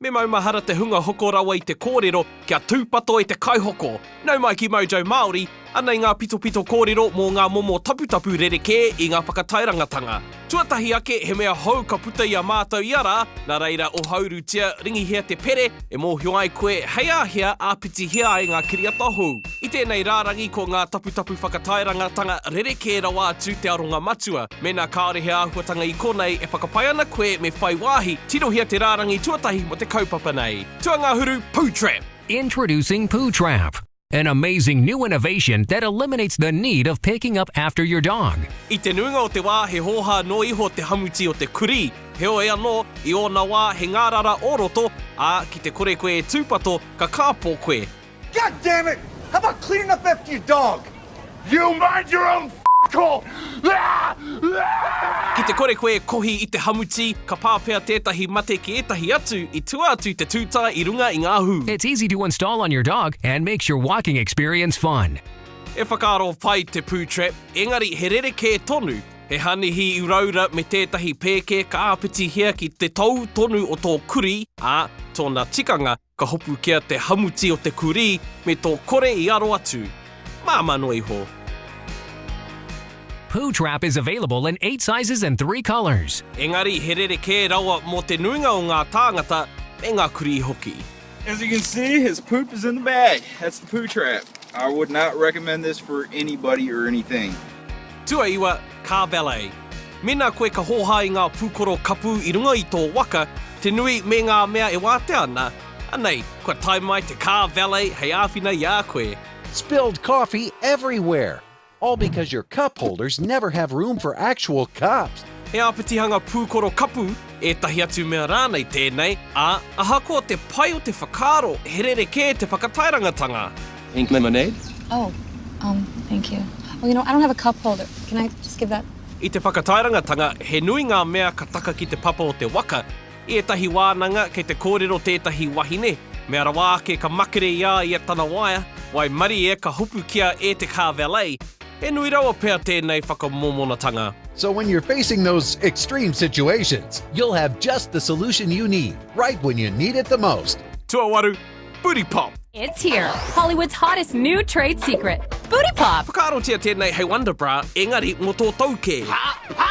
Me maumahara te hunga hoko rawa i te kōrero kia tūpato e te kaihoko. Nau mai ki Mojo Māori, anei ngā pitopito kōrero mō ngā momo taputapu rerekē i ngā whakatairangatanga. Tuatahi ake he mea hou ka puta i a mātou ia rā, nā reira ohaurutia, ringihia te pere e mōhio ai koe hei āhea āpitihia ai ngā kiriata hou. I tēnei rārangi ko ngā taputapu whakatairangatanga rerekē rawa atu te aronga matua. Mēnā kāore he āhuatanga i konei e whakapae ana koe me whai wāhi, tirohia te rārangi tuatahi mō te kaupapa nei. Tuangahuru Poo Trap! Introducing Poo Trap, an amazing new innovation that eliminates the need of picking up after your dog. I te nuinga o te wā he hōhā noa iho te hamuti o te kurī, heoi anō, i ōna wā he ngārara o roto, ā, ki te kore koe e tūpato, ka kāpō koe. God damn it! How about cleaning up after your dog? You mind your own hole! Ki te kore koe e kohi i te hamuti, ka pā pea tētahi mate ki ētahi atu i tua atu i te tūtae i runga i ngā hū. It's easy to install on your dog and makes your walking experience fun. He whakaaro pai te poo trap, engari he rerekē tonu. He hanihi uraura me tētahi pēke ka āpitihia ki te tou tonu o tō kurī, ā, tōna tikanga, Ka hopukia te hamuti o te kurī me tō kore i aro atu. Māmā noa iho. Poo Trap is available in 8 sizes and 3 colors. Engari he rerekē rawa mō te nuinga o ngā tāngata, me ngā kurī hoki. As you can see, his poop is in the bag. That's the poo trap. I would not recommend this for anybody or anything. Tuaiwa, Car valet. Mēnā koe ka hōhā i ngā pūkoro kapu i runga i tō waka, te nui me ngā mea e wātea ana, anei, kua tae mai te car valet hei āwhina i a koe. Spilled coffee everywhere! All because your cup holders never have room for actual cups. He āpitihanga pūkoro kapu, ētahi atu mea rānei tēnei, ā, ahakoa te pai o te whakaaro, he rerekē te whakatairangatanga. Pink lemonade? Oh, um, thank you. Oh, you know, I don't have a cup holder. Can I just give that? I te whakatairangatanga, he nui ngā mea ka taka ki te papa o te waka. I ētahi wānanga, kei te kōrero tētahi wahine, mea rawa ake ka makere i a ia tana waea, waimarie ka hopukia e te car valet. He nui rawa pea tēnei whakamomonatanga. So when you're facing those extreme situations, you'll have just the solution you need, right when you need it the most. Tuawaru, Booty Pop! It's here, Hollywood's hottest new trade secret, Booty Pop! Whakaarotia tēnei hei Wonder Bra, engari mō tō tou kē.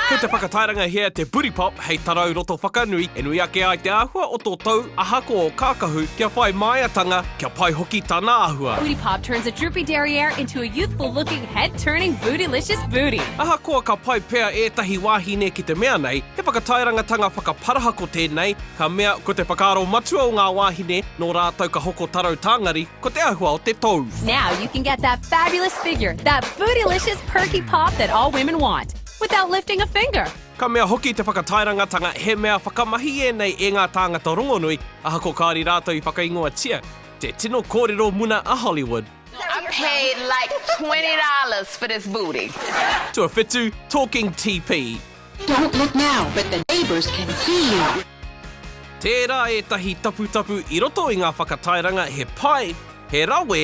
Kei te whakatairangahia te Booty Pop hei tarau roto whakanui e nui ake ai te āhua o tō tou ahakoa o kākahu kia whai māiatanga, kia pai hoki tana āhua. Booty Pop turns a droopy derriere into a youthful-looking, head-turning, bootylicious booty. Ahakoa ka pai pea ētahi wāhine ki te mea nei, he whakatairangatanga whakaparahako tēnei, Ka mea, ko te whakaaro matua o ngā wāhine, nō rātou ka hoko tarau tāngari, ko te āhua o te tou. Now you can get that fabulous figure, that bootylicious perky pop that all women want, without lifting a finger. Ka mea hoki te whakatairangatanga he mea whakamahi ēnei e ngā tāngata rongonui, ahakoa kāore rātou i whakaingoatia, te tino kōrero muna a Hollywood. I paid like $20 for this booty. Tuawhitu, Talking TP. Don't look now, but the neighbours can see you. Tērā ētahi taputapu i roto i ngā whakatairanga he pai, he rawe,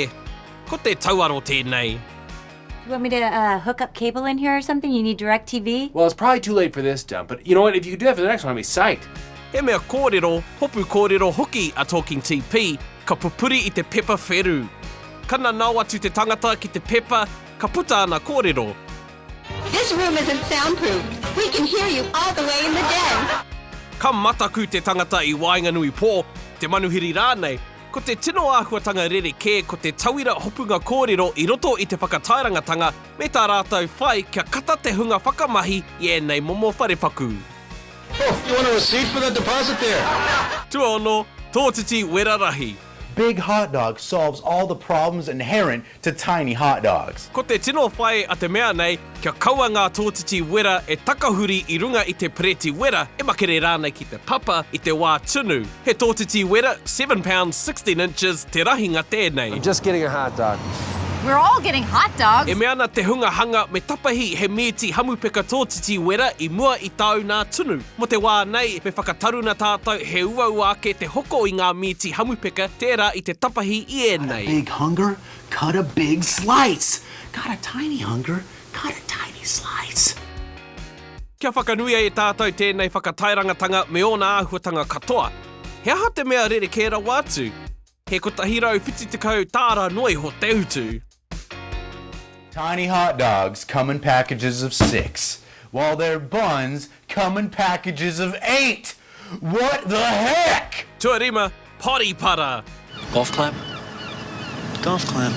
ko te tauaro tēnei. Do you want me to uh, hook up cable in here or something? You need DirecTV? Well, it's probably too late for this dump, but you know what? If you could do that for the next one, I'd be psyched. He mea kōrero, hopu kōrero hoki a Talking TP, ka pupuri i te pepa wheru. Ka nanao atu te tangata ki te pepa, ka puta ana kōrero. This room isn't soundproofed. We can hear you all the way in the den. Ka mataku te tangata i waenganui pō, te manuhiri rānei, ko te tino āhuatanga rerekē ko te tauira hopunga kōrero i roto i te whakatairangatanga me tā rātou whai kia kata te hunga whakamahi i ēnei momo wharepaku. Oh, you want a receipt for that deposit there? Tuaono, tōtiti wera rahi. Big hot dog solves all the problems inherent to tiny hot dogs. Ko te tino whai a te mea nei, kia kaua ngā tōtiti wera e takahuri i runga i te pereti wera, e makere rānei ki te papa i te wā tunu. He tōtiti wera, 7 pounds 16 inches te rahinga tēnei. I'm just getting a hot dog. We're all getting hot dogs. E mea ana te hunga hanga me tapahi he mīti hamupeka tōtiti wera i mua i tāu nā tunu. Mō te wā nei, me whakataruna tātou he uaua ake te hoko i ngā mīti hamupeka tērā i te tapahi i ēnei. Got a big hunger? Cut a big slice! Got a tiny hunger? Cut a tiny slice! Kia whakanuia e tātou tēnei whakatairangatanga me ōna āhuatanga katoa. He aha te mea rerekē rawa atu? He 170 tāra noa iho te utu. Tiny hot dogs come in packages of 6, while their buns come in packages of 8! What the heck?! Tuarima, Potty Putter. Golf clap. Golf clap.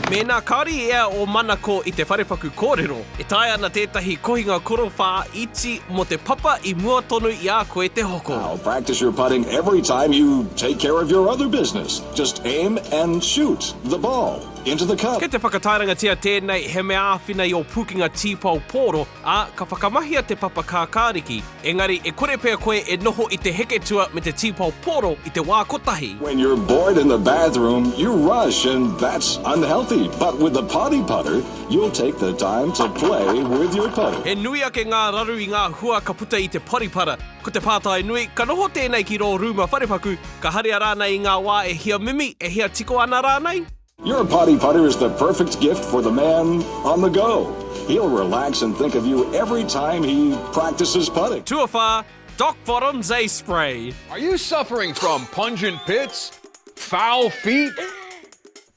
Mēnā kāore i ea ō manako i te wharepaku kōrero, e taea ana tētahi kohinga korowhā iti mō te papa i mua tonu i a koe te hoko. Now practice your putting every time you take care of your other business. Just aim and shoot the ball into the cup. Kei te whakatairangatia tēnei he mea āwhina i ō pūkenga tīpao pōro, ā, ka whakamahia te papa kākāriki. Engari e kore pea koe e noho i te heketua me te tīpao pōro i te wā kotahi. When you're bored in the bathroom, you rush and that's unhealthy, but with the Potty Putter, you'll take the time to play with your putter. He nui ake ngā raru i ngā hua ka puta i te Potty Putter. Ko te pātai nui, ka noho tēnei ki rō rūma wharepaku, ka haria rānei i ngā wā e hia mimi, e hia tiko ana rānei? Your potty putter is the perfect gift for the man on the go. He'll relax and think of you every time he practices putting. Tuawhā, Doc Bottoms A Spray. Are you suffering from pungent pits? Foul feet?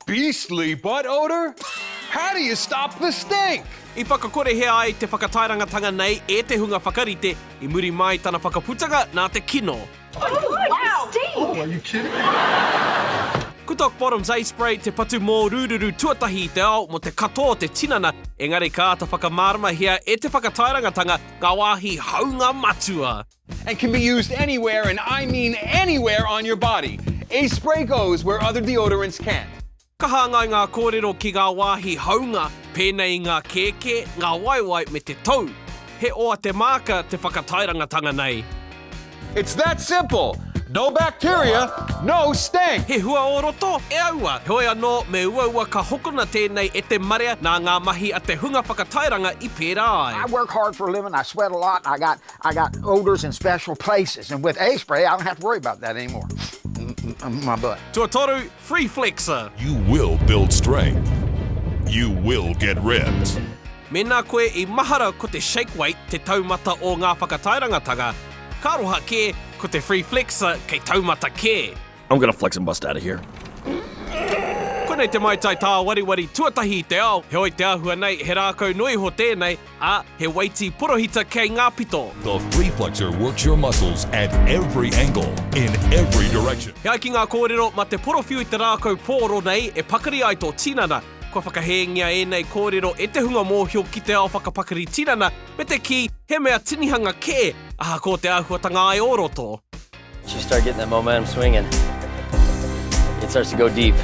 Beastly butt odor? How do you stop the stink? I whakakorehia ai te whakatairangatanga nei e te hunga whakarite i muri mai tana whakaputanga nā te kino. Oh, wow! Oh, are you kidding me? Ko Doc Bottoms A Spray te patu mōrūruru tuatahi i te ao mō te katoa o te tinana, engari ka āta whakamāramahia e te whakatairangatanga ngā wāhi haunga matua. And can be used anywhere, and I mean anywhere on your body. A spray goes where other deodorants can't. Ka hāngai ngā kōrero ki ngā wāhi haunga, pēnei i ngā kēkē, ngā waewae me te tou. He oa te māka te whakatairangatanga nei. It's that simple! No bacteria, no stink! He hua o roto? E aua! Heoi anō, me uaua ka hokona tēnei e te marea nā ngā mahi a te hunga whakatairanga i pērā ai. I work hard for a living, I sweat a lot, I got I got odors in special places, and with A spray I don't have to worry about that anymore. My butt. Tuatoru, Free Flexer. You will build strength. You will get ripped. Mēnā koe i mahara ko te shake weight te taumata o ngā whakatairangatanga, ka aroha kē ko te free flexer kei taumata kē. I'm gonna flex and bust outta here. Konei te maitai tāwariwari tuatahi i te ao, heoi te āhua nei he rākau noa iho tēnei, ā, he waiti porohita kei ngā pito. The Free Flexer works your muscles at every angle, in every direction. E ai ki ngā kōrero, mā te porowhiu i te rākau pōro nei e pakari ai tō tinana. Kua whakahēngia ēnei kōrero e te hunga mōhio ki te ao whakapakari tinana, me te kī, he mea tinihanga kē, ahakoa te āhuatanga ai o roto. Once you start getting that momentum swinging, it starts to go deep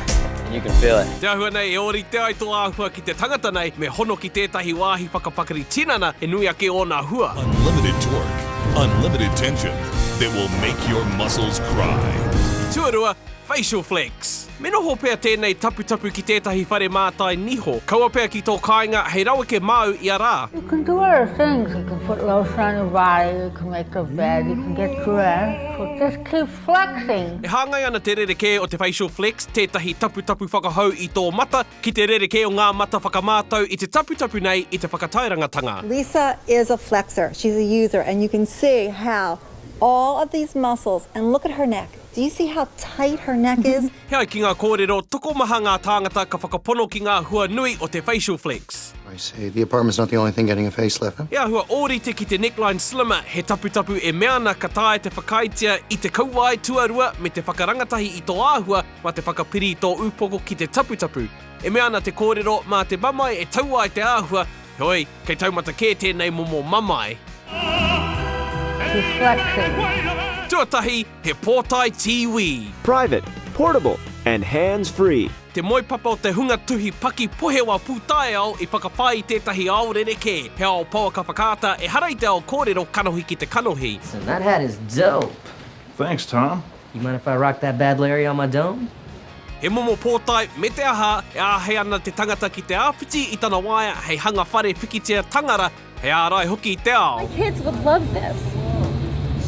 and you can feel it. Te āhua nei e ōrite ai tō āhua ki te tangata nei, me hono ki tētahi wāhi whakapakari tinana he nui ake ōna hua. Unlimited torque, unlimited tension that will make your muscles cry. Tuarua, Facial flex. Me noho pea tēnei taputapu ki tētahi whare mātai niho, kaua pea ki tō kāinga hei raweke māu ia rā. You can do other things, you can put lotion on your body, you can make the bed, you can get dressed, but just keep flexing. E hāngai ana te rerekē o te facial flex, tētahi taputapu whakahou i tō mata, ki te rerekē o ngā mata whakamātau i te taputapu nei i te whakatairangatanga. Lisa is a flexor, she's a user, and you can see how all of these muscles, and look at her neck, Do you see how tight her neck is? He ai ki ngā kōrero, tokomaha ngā tāngata ka whakapono ki ngā hua nui o te facial flex. I see. The apartment's not the only thing getting a facelift, huh? He āhua ōrite ki te neckline slimmer, he taputapu e mea ana ka taea te whakaaetia i te kauae tuarua me te whakarangatahi i tō āhua mā te whakapiri i tō upoko ki te taputapu. E mea ana te kōrero, mā te mamae e tau ai te āhua, Heoi, kei taumata kē tēnei momo mamae. Tuatahi, he pōtae tīwī. Private, portable, and hands-free. Te moepapa o te hunga tuhi paki pohewa pūtaiao i whakawhai i tētahi ao rerekē, he ao pouaka whakaata ehara i te ao kōrero kanohi ki te kanohi. Listen, that hat is dope. Thanks, Tom. You mind if I rock that bad Larry on my dome? He momo pōtae, me te aha, e āhei ana te tangata ki te āpiti i tana waea hei hanga whare pikitia tangara, hei ārai hoki i te ao. My kids would love this.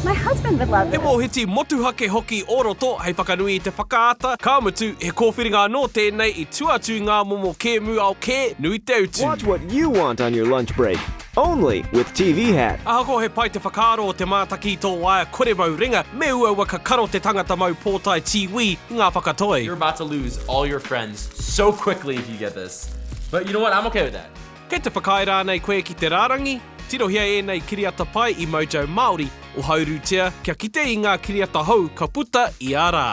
My husband would love He this. mōhiti motuhake hoki o roto hei whakanui i te whakaata, ka mutu, he kōwhiringa anō tēnei i tua atu i ngā momo kēmu ao kē nui te utu. Watch what you want on your lunch break. Only with TV Hat. Ahakoa he pai te whakaaro o te mātaki i tō waea kore mau ringa, me uaua ka karo te tangata mau pōtae tīwī i ngā whakatoi. You're about to lose all your friends so quickly if you get this. But you know what? I'm okay with that. Kei te whakaae rānei koe ki te rārangi? Tirohia ēnei kiriata pai i Mojo Māori, ohaurutia kia kite i ngā kiriata hou ka puta ia rā.